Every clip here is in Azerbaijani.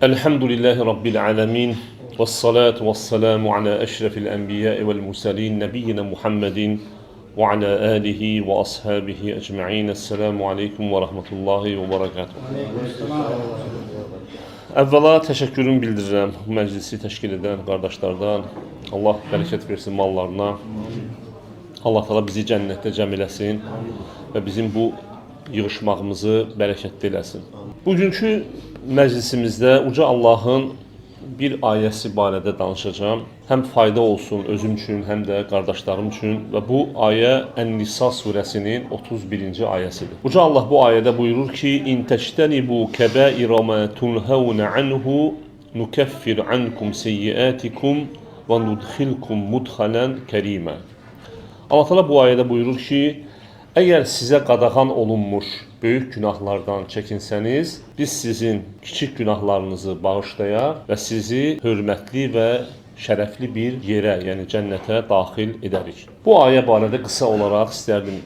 Elhamdülillahi Rabbil alemin. Vessalatu vesselamu ala eşrefil enbiya'i vel murselin nebiyyina Muhammedin ve ala alihi ve ashabihi ecma'in. Esselamu aleyküm ve rahmetullahi ve berekatuhu. Əvvəla təşəkkürümü bildirirəm bu məclisi təşkil edən qardaşlardan. Allah bərəkət versin mallarına. Allah Teala bizi cənnətdə cəm eləsin və bizim bu yığışmağımızı bərəkətli eləsin. Bugünkü məclisimizdə uca Allahın bir ayəsi barədə danışacağam. Həm fayda olsun özüm üçün, həm də qardaşlarım üçün və bu ayə Ən-Nisa surəsinin 31-ci ayəsidir. Uca Allah bu ayədə buyurur ki: "İn təctənibu kəbaira ma tunhauna anhu nukeffir ankum seyyiatikum və nudxilkum mudxalan kərimə." Allah Teala bu ayədə buyurur ki, əgər sizə qadağan olunmuş böyük günahlardan çəkinsəniz, biz sizin kiçik günahlarınızı bağışlayar və sizi hörmətli və şərəfli bir yerə, yəni cənnətə daxil edərik. Bu ayə barədə qısa olaraq istərdim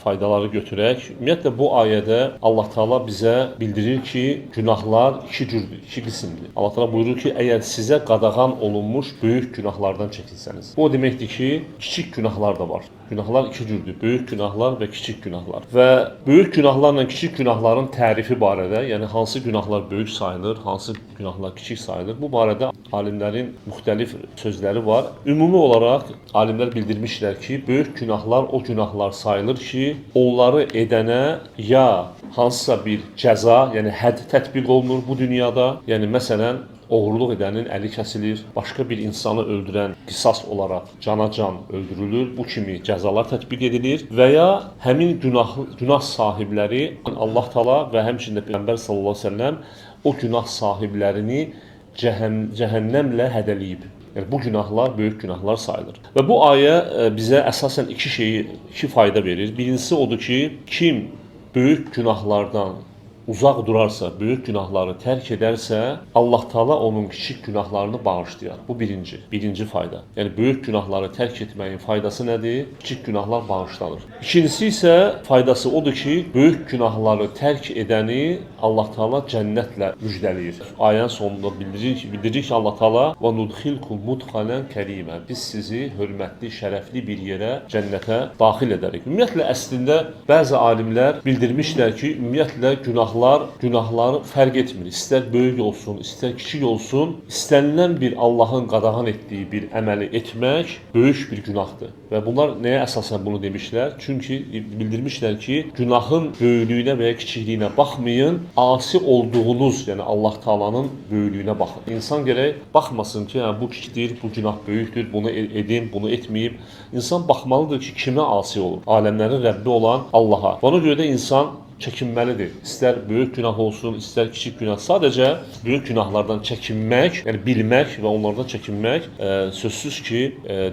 faydaları götürək. Ümumiyyətlə bu ayədə Allah Teala bizə bildirir ki, günahlar iki cürdür, iki qismdir. Allah Teala buyurur ki, əgər sizə qadağan olunmuş böyük günahlardan çəkinsəniz. Bu o deməkdir ki, kiçik günahlar da var. Günahlar iki cürdür. Böyük günahlar və kiçik günahlar. Və böyük günahlarla kiçik günahların tərifi barədə, yəni hansı günahlar böyük sayılır, hansı günahlar kiçik sayılır, bu barədə alimlərin müxtəlif sözləri var. Ümumi olaraq alimlər bildirmişlər ki, böyük günahlar o günahlar sayılır ki, onları edənə ya hansısa bir cəza, yəni hədd tətbiq olunur bu dünyada. Yəni məsələn oğurluq edənin əli kəsilir, başqa bir insanı öldürən qisas olaraq cana can öldürülür. Bu kimi cəzalar tətbiq edilir və ya həmin günah sahibləri Allah Taala və həmçinin də Peyğəmbər sallallahu əleyhi və səlləm o günah sahiblərini cəhənnəmlə hədələyib. Yəni bu günahlar böyük günahlar sayılır. Və bu ayə bizə əsasən iki fayda verir. Birincisi odur ki, kim böyük günahlardan uzaq durarsa, böyük günahları tərk edərsə, Allah Taala onun kiçik günahlarını bağışlayar. Bu birinci fayda. Yəni böyük günahları tərk etməyin faydası nədir? Kiçik günahlar bağışlanır. İkincisi isə faydası odur ki, böyük günahları tərk edəni Allah Taala cənnətlə müjdələyir. Ayənin sonunda bildirir ki, Allah Taala və nudxilkum mudxalan kərimə. Biz sizi hörmətli, şərəfli bir yerə, cənnətə daxil edərik. Ümumiyyətlə əslində bəzi alimlər bildirmişlər ki, ümumiyyətlə günahları fərq etmir. İstər böyük olsun, istər kiçik olsun, istənilən bir Allahın qadağan etdiyi bir əməli etmək böyük bir günahdır. Və bunlar nəyə əsasən bunu demişlər? Çünki bildirmişlər ki, günahın böyüklüyünə və ya kiçikliyinə baxmayın, asi olduğunuz, yəni Allah Taala'nın böyüklüyünə baxın. İnsan gərək baxmasın ki, hə, bu kiçikdir, bu günah böyükdür, bunu edim, bunu etməyim. İnsan baxmalıdır ki, kimə asi olur? Aləmlərin Rəbbi olan Allaha. Ona görə də insan çəkinməlidir. İstər böyük günah olsun, istər kiçik günah. Sadəcə böyük günahlardan çəkinmək, yəni bilmək və onlardan çəkinmək sözsüz ki,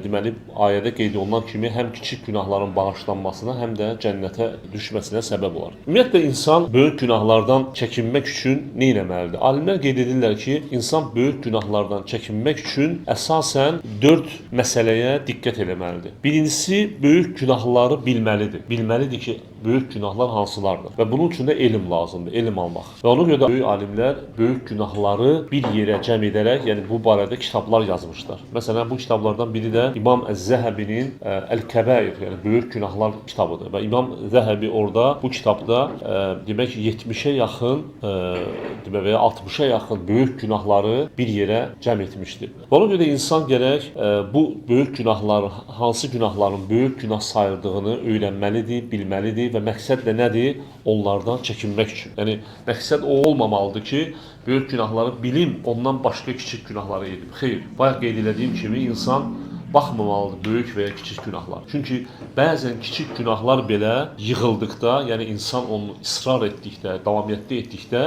deməli ayədə qeyd olunan kimi həm kiçik günahların bağışlanmasına, həm də cənnətə düşməsinə səbəb olar. Ümumiyyətlə insan böyük günahlardan çəkinmək üçün nə etməlidir? Alimlər qeyd edirlər ki, insan böyük günahlardan çəkinmək üçün əsasən 4 məsələyə diqqət eləməlidir. Birincisi, böyük günahları bilməlidir. Bilməlidir ki, böyük günahlar hansılardır. Və bunun üçün də elm lazımdır, elm almaq. Və ona görə də böyük alimlər böyük günahları bir yerə cəm edərək, yəni bu barədə kitablar yazmışlar. Məsələn, bu kitablardan biri də İmam Əz-Zəhəbinin Əl-Kəbair, yəni böyük günahlar kitabıdır. Və İmam Zəhəbi orada bu kitabda demək 70-ə yaxın, demək və ya 60-a yaxın böyük günahları bir yerə cəm etmişdir. Və ona görə də insan gərək bu böyük günahları, hansı günahların böyük günah sayıldığını öyrənməlidir, bilməlidir və məqsəd də nədir? Onlardan çəkinmək üçün. Yəni məqsəd o olmamalıdır ki, böyük günahları bilim, ondan başqa kiçik günahları edim. Xeyr, bayaq qeyd elədiyim kimi insan baxmamalıdır böyük və ya kiçik günahlar. Çünki bəzən kiçik günahlar belə yığıldıqda, yəni insan onu israr etdikdə, davamiyyətli etdikdə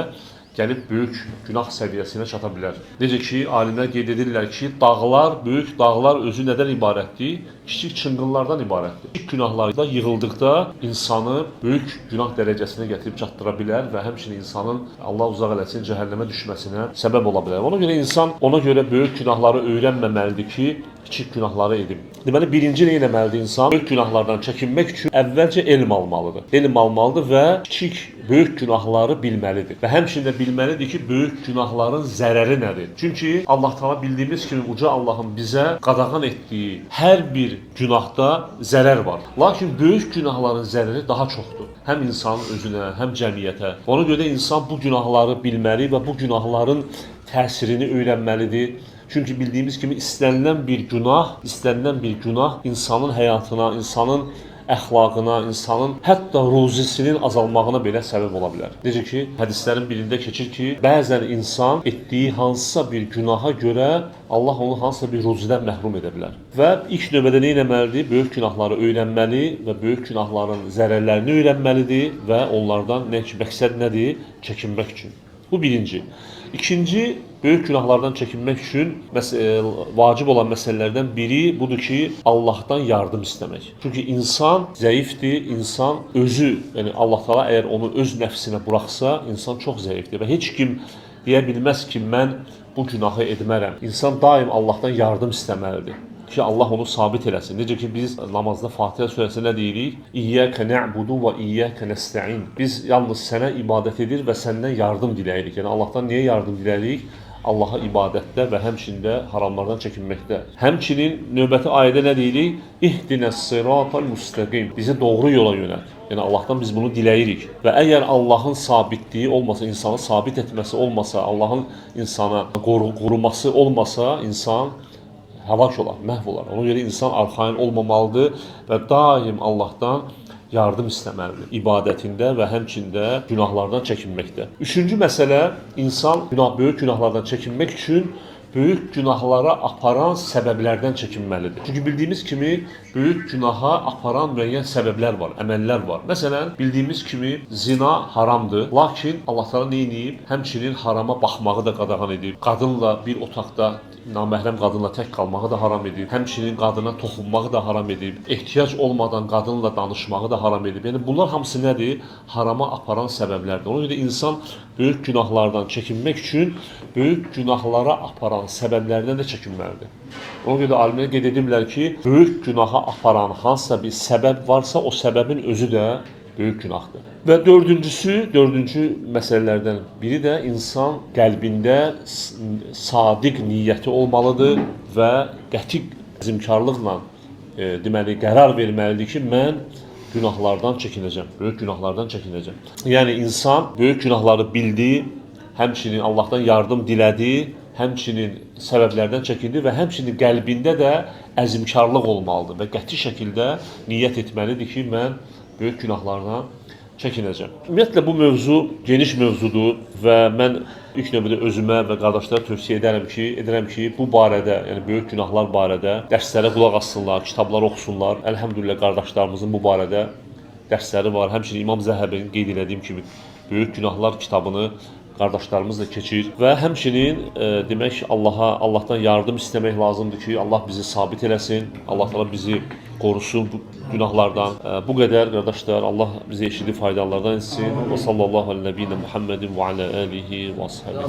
gəlib böyük günah səviyyəsinə çata bilər. Necə ki, alimlər qeyd edirlər ki, dağlar, böyük dağlar özü nədən ibarətdir? Kiçik çınqıllardan ibarətdir. Kiçik günahlar da yığıldıqda insanı böyük günah dərəcəsinə gətirib çatdıra bilər və həmçinin insanın Allah uzaq eləsin cəhənnəmə düşməsinə səbəb ola bilər. Ona görə insan ona görə böyük günahları öyrənməməlidir ki, Kiçik günahları edim. Deməli, birinci nə etməlidir insan? Böyük günahlardan çəkinmək üçün əvvəlcə elm almalıdır. Elm almalıdır və kiçik, böyük günahları bilməlidir. Və həmçinin də bilməlidir ki, böyük günahların zərəri nədir? Çünki Allah Taala bildiyimiz kimi uca Allahın bizə qadağan etdiyi hər bir günahda zərər var. Lakin böyük günahların zərəri daha çoxdur. Həm insanın özünə, həm cəmiyyətə. Ona görə də insan bu günahları bilməli və bu günahların təsirini öyrənməlidir. Çünki bildiyimiz kimi istənilən bir günah insanın həyatına, insanın əxlaqına, insanın hətta ruzisinin azalmağına belə səbəb ola bilər. Necə ki, hədislərin birində keçir ki, bəzən insan etdiyi hansısa bir günaha görə Allah onu hansısa bir ruzidən məhrum edə bilər. Və ilk növbədə nə etməlidir? Böyük günahları öyrənməli və böyük günahların zərərlərini öyrənməlidir və onlardan nə ki, məqsəd nədir? Çəkinmək üçün. Bu birinci. İkinci, böyük günahlardan çəkinmək üçün vacib olan məsələlərdən biri budur ki, Allahdan yardım istəmək. Çünki insan zəifdir, insan özü, yəni Allah Taala əgər onu öz nəfsinə buraxsa, insan çox zəifdir və heç kim deyə bilməz ki, mən bu günahı etmərəm. İnsan daim Allahdan yardım istəməlidir ki, Allah onu sabit eləsin. Necə ki, biz namazda Fatihə surəsində nə deyirik? İyyəkə nə'budu və iyyəkə nəstəin. Biz yalnız sənə ibadət edir və səndən yardım diləyirik. Yəni Allahdan niyə yardım diləyirik? Allaha ibadətdə və həmçinin də haramlardan çəkinməkdə. Həmçinin növbəti ayədə nə deyirik? İhdinəs sıratal müstəqim. Bizi doğru yola yönəlt. Yəni Allahdan biz bunu diləyirik. Və əgər Allahın sabitliyi olmasa, insanı sabit etməsi olmasa, Allahın insana qoruması olmasa, insan həlak olar, məhv olar. Ona görə insan arxayın olmamalıdır və daim Allahdan yardım istəməlidir ibadətində və həmçində günahlardan çəkinməkdə. Üçüncü məsələ, insan böyük günahlardan çəkinmək üçün böyük günahlara aparan səbəblərdən çəkinməlidir. Çünki bildiyimiz kimi böyük günaha aparan müəyyən səbəblər var, əməllər var. Məsələn, bildiyimiz kimi zina haramdır. Lakin Allah Taala nə edib? Həmçinin harama baxmağı da qadağan edib. Qadınla bir otaqda naməhrəm qadınla tək qalmağı da haram edib. Həmçinin qadına toxunmağı da haram edib. Ehtiyac olmadan qadınla danışmağı da haram edib. Yəni bunlar hamısı nədir? Harama aparan səbəblərdir. Ona görə insan böyük günahlardan çəkinmək üçün böyük günahlara aparan səbəblərdən də çəkinməlidir. Ona görə də alimlər qeyd edirlər ki, böyük günaha aparan hansısa bir səbəb varsa, o səbəbin özü də böyük günahdır. Və dördüncü məsələlərdən biri də insan qəlbində sadiq niyyəti olmalıdır və qəti əzmkarlıqla deməli qərar verməlidir ki, mən günahlardan çəkinəcəm, böyük günahlardan çəkinəcəm. Yəni insan böyük günahları bildi, həmçinin Allahdan yardım dilədi, həmçinin səbəblərdən çəkindi və həmçinin qəlbində də əzmkarlıq olmalıdır və qəti şəkildə niyyət etməlidir ki, mən böyük günahlardan çəkinəcəm. Ümumiyyətlə bu mövzu geniş mövzudur və mən ilk növbədə özümə və qardaşlara tövsiyə edirəm ki, bu barədə, yəni böyük günahlar barədə dərslərə qulaq assınlar, kitablar oxusunlar. Əlhəmdülillah qardaşlarımızın bu barədə dərsləri var. Həmçinin İmam Zəhəbinin qeyd elədiyim kimi Böyük Günahlar kitabını qardaşlarımız da keçir və həmçinin demək Allahdan yardım istəmək lazımdır ki, Allah bizi sabit eləsin, Allah Taala bizi qorusun bu günahlardan. Bu qədər qardaşlar, Allah bizi eşidib faydalardan etsin. Və sallallahu alə nəbiyyina Muhammedin və alə alihi və ashabihi.